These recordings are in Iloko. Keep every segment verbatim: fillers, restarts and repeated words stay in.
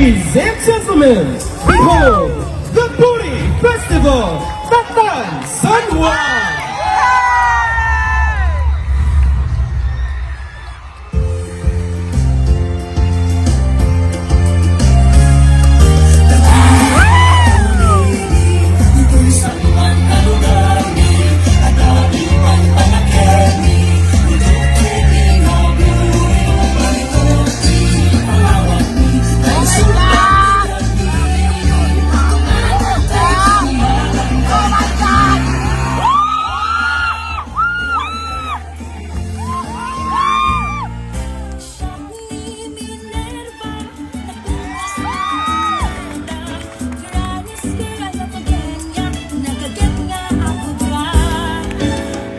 Ladies and gentlemen, behold the Puri Festival, Tatan San Juan!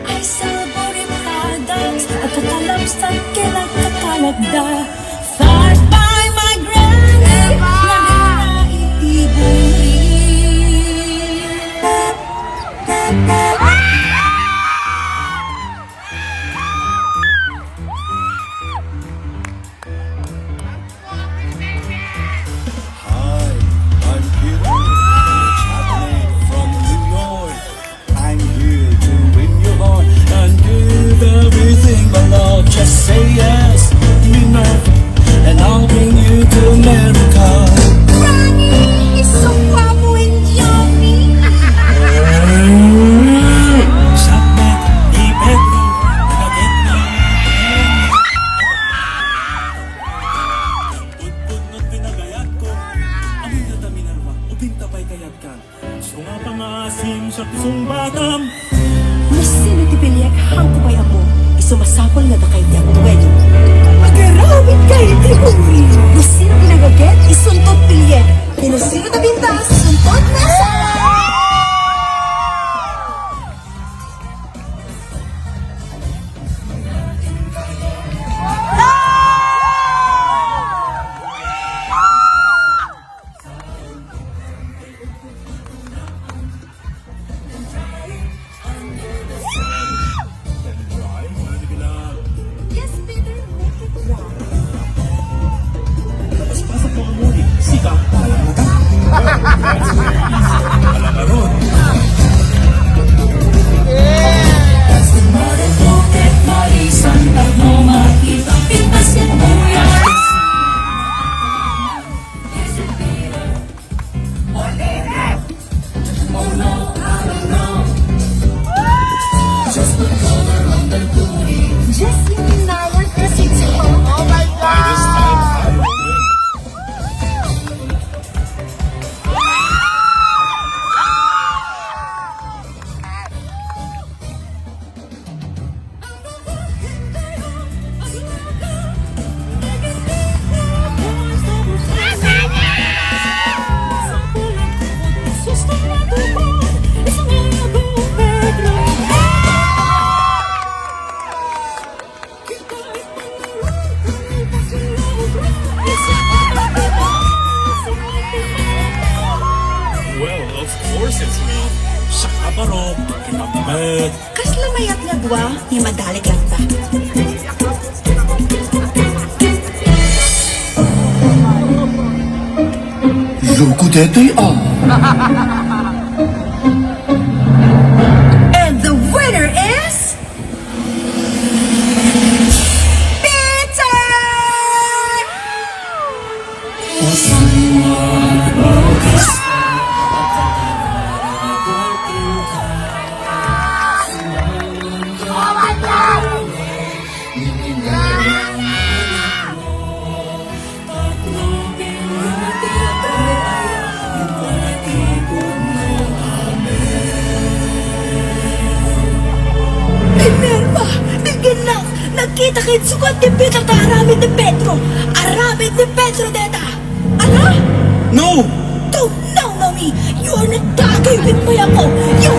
Ay, sa burit adams, agkakalabsat ken agkakalagda. Fought by my granny, nagana iti buri. Hi, I'm Peter, the chocolate from New York. I'm here to win your heart and give everything my love. Just say yes, Minerva, and I'll bring you to America. Ronnie is so guapo and yummy. Sakbak ni Pedro, nagaget na. Pudpudno ti nagayatko. Amin data Minerva, ubingta pay kayatkan. Isu nga pangaasim, siak ti sungbatam. No sino ti piliek, haanko pay ammo. Isu masapul nga dakay ti agdueño. Agaramidka iti uri. No sino ti nagaget, isunto ti piliek. No sino ti nabintas, sunto ti mesa. Yes, Peter, make it round. Tapos pasok mo muli, sika, alam na ka. Alam na ron. Just in an hour, kasi it's hot. Oh my God! Well, of course it's me. Siak a barok, kita met. Kasla mayat nga dua, ni madalik latta. Loko detoy, ah. And the winner is Peter! Minerva, bigbignak! Nagkitak iti sukat ni Peter ta aramid ni Pedro! Aramid ni Pedro deta! Ano? No! Don't no-no me! You are not talking with my apo! You